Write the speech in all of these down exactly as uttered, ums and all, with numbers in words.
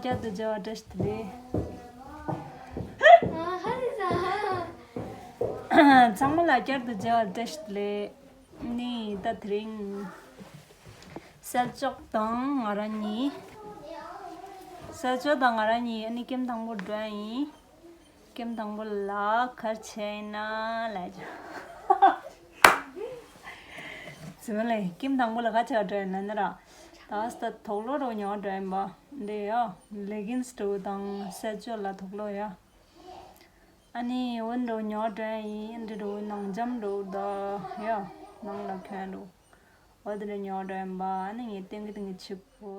བསྐྱར་དུ་མཇལ་བ་བཀྲ་ཤིས་བདེ་ལེགས། ཚང་མ་ལ་བསྐྱར་དུ་མཇལ་བ་བཀྲ་ཤིས་བདེ་ལེགས། ནི་ད་དེ་རིང་སལ་ཅོག་དང་ང་རང་གཉིས། སལ་ཅོག་དང་ང་རང་གཉིས་ཨ་ནི་ཀེམ་དང་པོ་འགྲོ་ཡ་ཡིན། ཀེམ་དང་པོ་ལ་ག་རེ་བྱས་ཡིན་ན་ལབ་ཀྱང་། ཟེར་བ་ལས་ཀེམ་དང་པོ་ལ་ག་རེ་བྱས་འགྲོ་ཡིན་ན་ནི་ར། ད་ས་ད་དུག་ལོག་རུ་ཉོ་འགྲོ་ཡིན་པ། འདི་ཡ་ལེ་གིན་སི་འགྲོ་དང་སལ་ཅོག་ལ་དུག་ལོག་ཡ། ཨ་ནི་འོན་འགྲོ་ཉོ་འགྲོ་ཡིན། འདི་འགྲོ་ནང་འཇམ་འགྲོ་ད་ཡ་ནང་ལ་གྱོན་འགྲོ། འོ་དེ་འདྲ་ཉོ་འགྲོ་ཡིན་པ། ཨ་ནི་ངས་ཏན་གི་ཏན་གི་ཆིབ་པོ།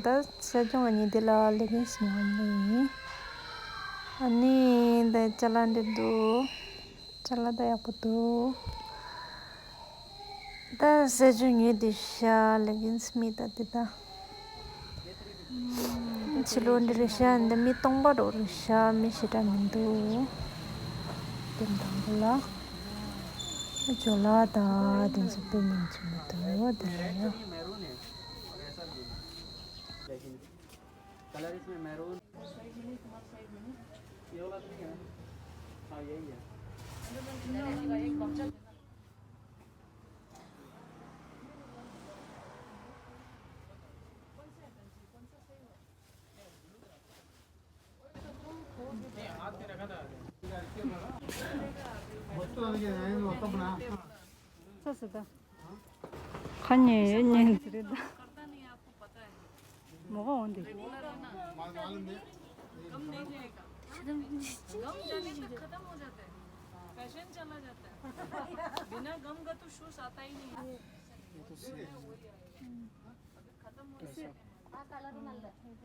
ད་ས་སྐྱོང་བ་ཉིན་དེ་ལ་ལེ་གིན་སི་ཉོ་བ་ཡིན། ཨ་ནི་ད་ཅ་ལག་འདི་འདུག་ཅ་ལག་ད་ཡག་པོ་འདུག་ད་ས་སྐྱོང་ཉོས་དེ་ཤ་ལེ་གིན་སི་མི་ད་དེ་ད། ཕྱི་ལོགས་འདི་རེད་ཤག་འདི་མི་སྟོང་པ་འདྲ་རེད་ཤག་མི་ཞེ་དྲག་མི་འདུག་དེ་འདྲ་པོ་ལ། ཇོ་ལ་དང་དེ་ཚོ་དཔེ་མིན་གྱི་མི་འདུག་དེ་རེད་ཡ། ཁ་ཉན་ཉན་ཟེར་རེད་ད། མོ་ག་འོང་དེ། गम जाने तक खत्म हो जाता है। फैशन चला जाता है। बिना गम का तो शूज आता ही नहीं है। अभी खत्म हो जाता है।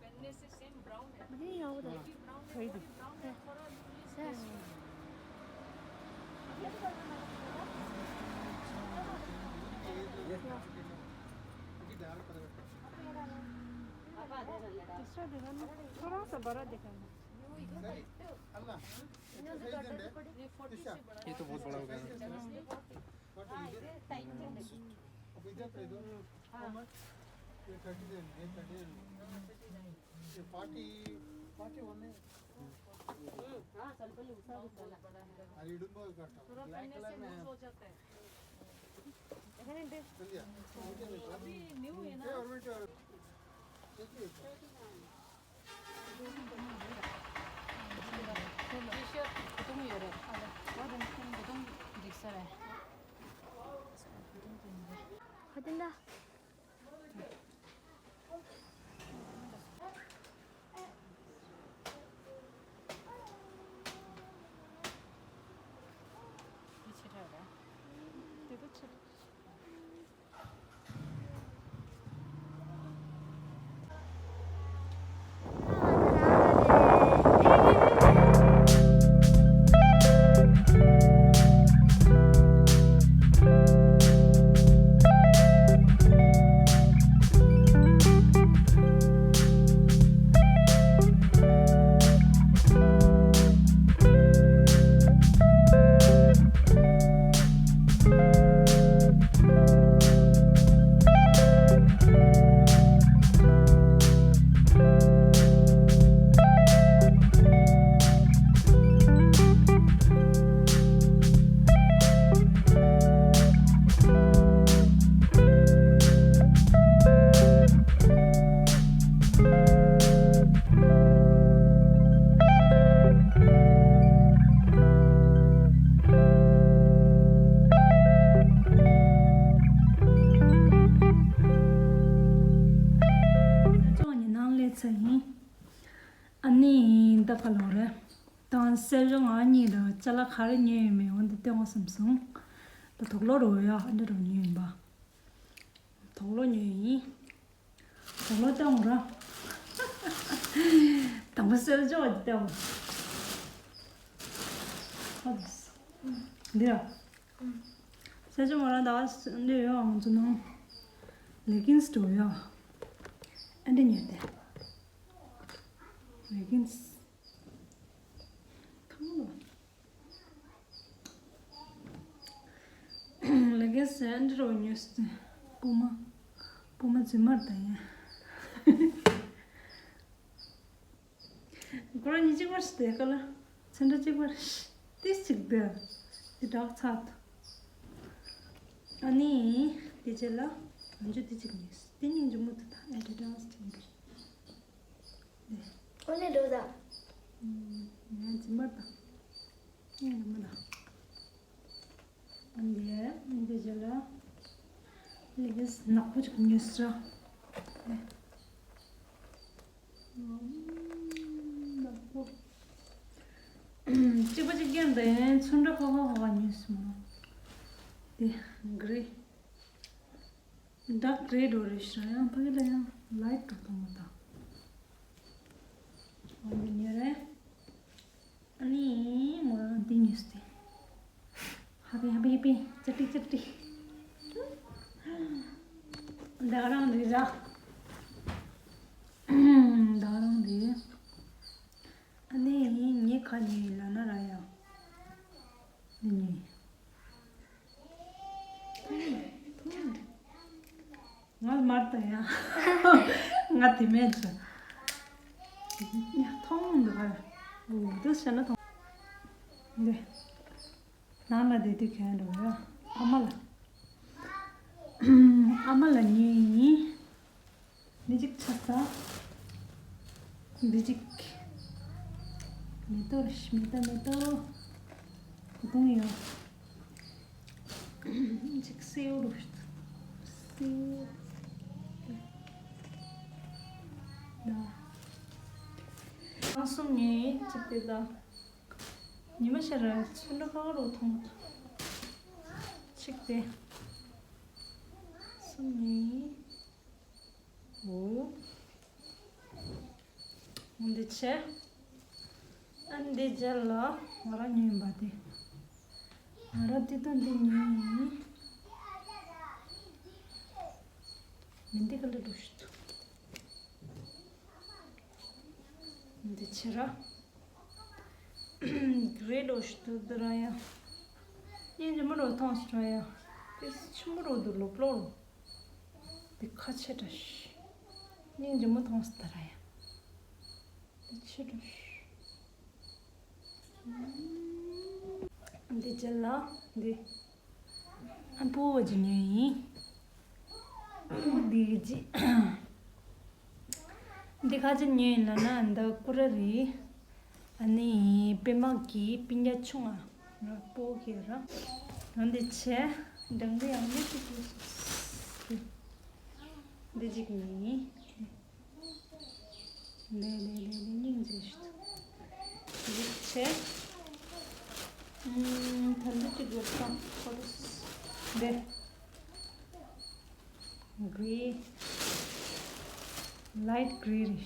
पहनने से सेम ब्राउन है। ये भी ब्राउन है, वो भी ब्राउन है, थोड़ा लूज है। दूसरा देखा ना, थोड़ा सा बड़ा देखा ना। ये तो बहुत बड़ा हो गया ना। ये थर्टी देना, ये थर्टी देना। ये पार्टी, पार्टी होने। हाँ, सर, पहले उठा दो, चला। अरे, इडुम्बा काटा। थोड़ा पहनने से लूज हो जाता है। चलिए। अभी न्यू है ना। ये और बेटा, देखिए। टी शर्ट कुतुम ये रे। कुतुम दिख सा है। खतिंदा। ཨ་ནི་ད་ག་ལོ་རེད། དང་གསལ་བྱུང་ང་གཉིས་ལ་ཅ་ལག་ག་རེ་ཉོས་ཡོད་མེད་འོ་འདི་སྟོན་དགོས་བསམ་སོང་། ད་དུག་ལོག་རོ་ཡ་ཨ་འདྲ་རོ་ཉོས་ཡིན་པ། དུག་ལོག་ཉོས་ཡིན། དུག་ལོག་སྟོན་དགོས་ར། དང་པོ་གསལ་བྱུང་འོ་འདི་སྟོན་དགོས། ཧ་ལས་སོང་། འདི་ར། གསལ་བྱུང་ང་རང་ད་ག་འདི་ཡོད་ཨང་ཚོ་ནང་། ལེ་གིན་སི་འགྲོ་ཡ། ཨ་འདྲ་ཉོས་ཏེ། ལེ་གིན་སི། ཁམ་ལོ། ལེ་གིན་སི་ཨ་འདྲ་རོ་ཉོས་ཏེ། པུ་མ། པུ་མ་རྫུན་མར་ད་ཡ། ཁོ་རང་གཉིས་གཅིག་པ་ཞིག་དེ་ག་ལ། ཚན་ཁྲ་གཅིག་པ་རེད། ཏིས་གཅིག་དེ། དེ་འདྲ་ཚར་ཐུབ། ཨ་ནི། དེ་རྗེས་ལ། ང་ཚོ་དེ་གཅིག་ཉོས། དེ་སྙིང་རྗེ་མོ་དེ་དང་ཨེ་ཌི་དཱ་སི་དེ་འདྲ། འོ་ནས་འགྲོ་ད། ང་རྫུན་མ་དང་། སྙིང་རྗེ་མོ་དང་། འདི་འདི་བྱས་ལ། ལེ་གིན་སི་ནག་པོ་ཅིག་ཉོས་སོང་། ནག་པོ། གཅིག་པ་གཅིག་རྐྱང་དེ་ཚོན་ཁྲ་ཁ་ཁ་ཁ་ཁ་ཉོས་སོང་། དེ་གྷི་རེ། ཌརྐ་གྷི་རེ་འགྲོ་རེད་ཤག་ཡང་ཕ་གི་ལ་ཡང་ལའིཊ་འགྲོ་གཏོང་མ་དང་། འོ་འདི་ཉོས་རེད། ཨ་ནི་མོ་རང་འདི་ཉོས་ཏེ། ཧ་པི་ཧ་པི་ཧ་པི་ཅ་ཏི་ཅ་ཏི། ད་རང་རེད་ར། ད་རང་རེད། ཨ་ནི་ངས་ག་ཉོས་ཡིན་ལབ་ན་ར་ཡ། འདི་ཉོས། ང་མར་ད་ཡ། ང་དེ་མེད་ཅི། ཡ་མཐོང་འདུག་ག་འོ་འདུག་བྱས་ན་མཐོང་། འདི། ནང་ལ་བསྡད་དུས་གྱོན་འགྲོ་ཡ། ཨ་མ་ལ། ཨ་མ་ལ་ཉོས་ཡིན། འདི་གཅིག་ཆགས་ས། འདི་གཅིག་མེ་ཏོག་རེད། མེ་ཏོག་མེ་ཏོག་གོ་དོན་ཡོད། གཅིག་སེའུ་རེད། སེའུ། ད། ཨང་གསུམ་ཉོས་ཡིན་གཅིག་དེ་ད། ཉི་མ་ཤར་ར་ཚོན་ཁྲ་ཁ་ཁ་རུ་མཐོང་། གཅིག་དེ། གསུམ་ནི། འོ། འདི་བྱས། ཨ་འདི་རྗེས་ལ་ང་རང་ཉོས་པ་དེ། ང་རང་དེ་དང་འདི་ཉོས་ཡིན། མི་འདི་ག་ལ་འགྲོ་ཤི་ཐུབ། འདི་བྱས་ར། གྷི་རེ་འགྲོ་ཤི་ཐུབ་དེ་ར་ཡ། སྙིང་རྗེ་མོ་རུ་མཐོང་སོང་ར་ཡ། དེ་ཆི་མོ་རུ་འདུག་ལོབ་ལོབ་རུ། དེ་ཁ་ཆེ་དྲགས་ཤི། སྙིང་རྗེ་མོ་མཐོང་སོང་དེ་ར་ཡ། དེ་ཆེ་དྲགས་ཤི། འདི་རྗེས་ལ་འདི། ཨ་ཕོ་བ་ཅིག་ཉོས་ཡིན། འདི་གི་ཅི། འདི་ག་ཅི་ཉོས་ཡིན་ལབ་ན་འདི་ཀུ་རེ་རེད། ཨ་ནི་པད་མ་གི་སྤུན་ཀྱག་ཆུང་ང་ར་ཕོ་གི་ར། འོ་འདི་བྱས། འགྲང་འདི་ཡང་འདི་ཅིག་གི། འདི་ཅིག་ཉོས་ཡིན། ལེ་ལེ་ལེ་ལེ་སྙིང་རྗེ་ཞིག་འདུག་བྱས། ཨུམ། ད་འདི་ཅིག་ཡོད་ཙང་ཁོ་རེ། ལེ། གྷི་རེ། ལའིཊ་གྷི་རེ་རེད།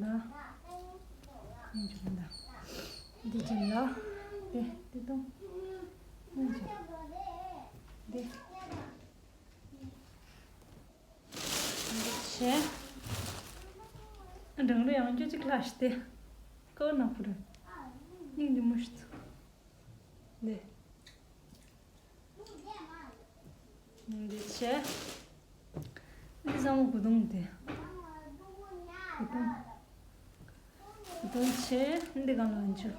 ད། སྙིང་རྗེ་མོ་ད། འདི་ཅིག་ལ། ལེ་འདི་དང་། སྙིང་རྗེ། ལེ། བྱས། འགྲང་རེ་ཡང་སྐྱོ་གཅིག་ལ་ཞི་སྟེ། ཀོ་ནག་པོ་རེད། སྙིང་རྗེ་མོ་ཞིག་འདི། འདི་བྱས། འདི་ཚང་མ་གོས་ཐུང་དེ། གོས་ཐུང་། གོས་ཐུང་བྱས། འདི་གང་ལ་འཇུ།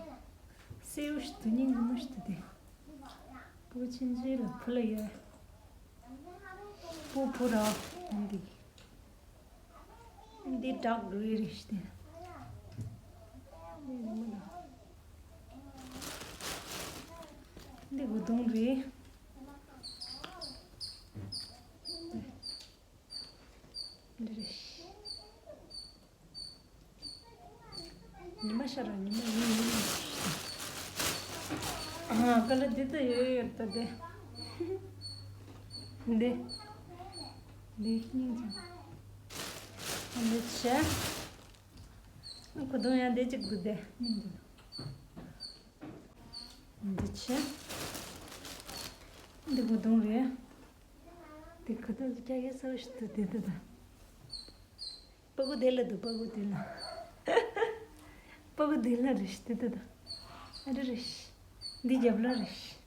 སེའུ་ཞིག་ཏུ་སྙིང་རྗེ་མོ་ཞིག་ཏུ་དེ། བུ་ཆུང་ཆུང་ལ་བུ་ལ་ཡོད། བུ་བུ་ར། འདི། འདི་ཌརྐ་གྷི་རེ་རེད་ཤི་སྟེ། འདི་གོས་ཐུང་རེད། འདི་རེད་ཤི། ཤ་ར་ཉི་མ་ཡིན་ཡིན། ཨ་ཀ་ལ་འདི་ད་ཡོད་ཡོད་ད་དེ། འདི། འདི་སྙིང་རྗེ། འདི་བྱས། ཁོ་དོན་ཡང་འདི་གཅིག་དགོས་དེ་སྙིང་རྗེ། འདི་བྱས། འདི་ཁོ་དོན་རེད། འདི་ཁོ་དོན་ཀྱ་ཡེ་སོ་ཞིག་ཏུ་དེ་དེ་ད། པ་གུ་དེ་ལ་འདུག་པ་གུ་དེ་ལ། པ་གུ་དེ་ལ་རེ་ཞིག་དེ་དེ་ད། ཨ་རེ་རེ་ཞིག་འདི་རྒྱབ་ལ་རེ་ཞིག་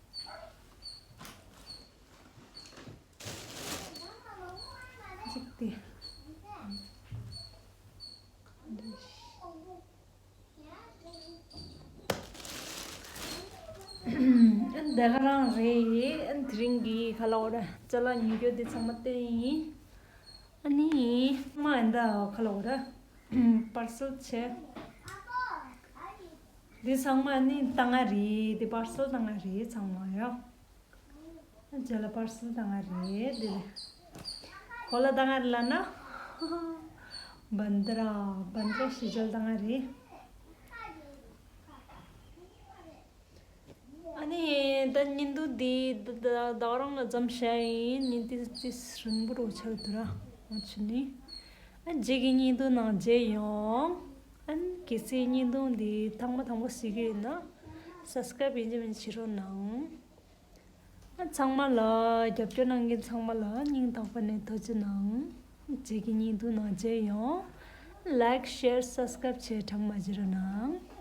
གཅིག་དེ། འདི་ག་རང་རེད། ཨ་ནི་དེ་རིང་གི་ཁ་ལོ་ར་ཅ་ལག་ཉོ་རྒྱུ་དེ་ཚང་མ་བསྟན་ཡིན། ཨ་ནི་མ་ཨ་འདའ་ཁ་ལོ་ར་པར་སེལ་བྱས། འདི་ཚང་མ་ཨ་ནི་བཏང་ང་རེད། འདི་པར་སེལ་བཏང་ང་རེད་ཚང་མ་ཡ། རྗེས་ལ་པར་སེལ་བཏང་ང་རེད་འདི། གོ་ལ་བཏང་ང་རེད་ལ་ན། བན་དྲ་བན་དྲ་ཞི་བྱེད་བཏང་ང་རེད། ཨ་ནི་ད་བརྙན་ཐུང་འདི་ད་ད་རང་ལ་ཙམ་བྱས་ཡིན། བརྙན་ཐུང་ཅིག་རིང་པོ་རུ་ཆགས་འདུག་ར། འོ་ཆུ་ནི། ཨ་རྗེས་ཀྱི་བརྙན་ཐུང་ནང་མཇལ་ཡོང་། ཨ་ནི་གལ་སྲིད་བརྙན་ཐུང་འདི་ཐེངས་མ་དང་པོ་གཟིགས་ཀྱི་ཡོད་ན། སབ་སི་ཀ་རབ་ཡིན་གཅིག་མིན་གཅིག་བྱེད་རོགས་གནང་། ཨ་ཚང་མ་ལ་རྒྱབ་སྐྱོར་གནང་མཁན་ཚང་མ་ལ་སྙིང་ཐག་པ་ནས་ཐུགས་རྗེ་གནང་། རྗེས་ཀྱི་བརྙན་ཐུང་ནང་མཇལ་ཡོང་། ལའིཀ་ཤེར་སབ་སི་ཀ་རབ་བྱས་གྲངས་མ་བརྗེད་རོགས་གནང་།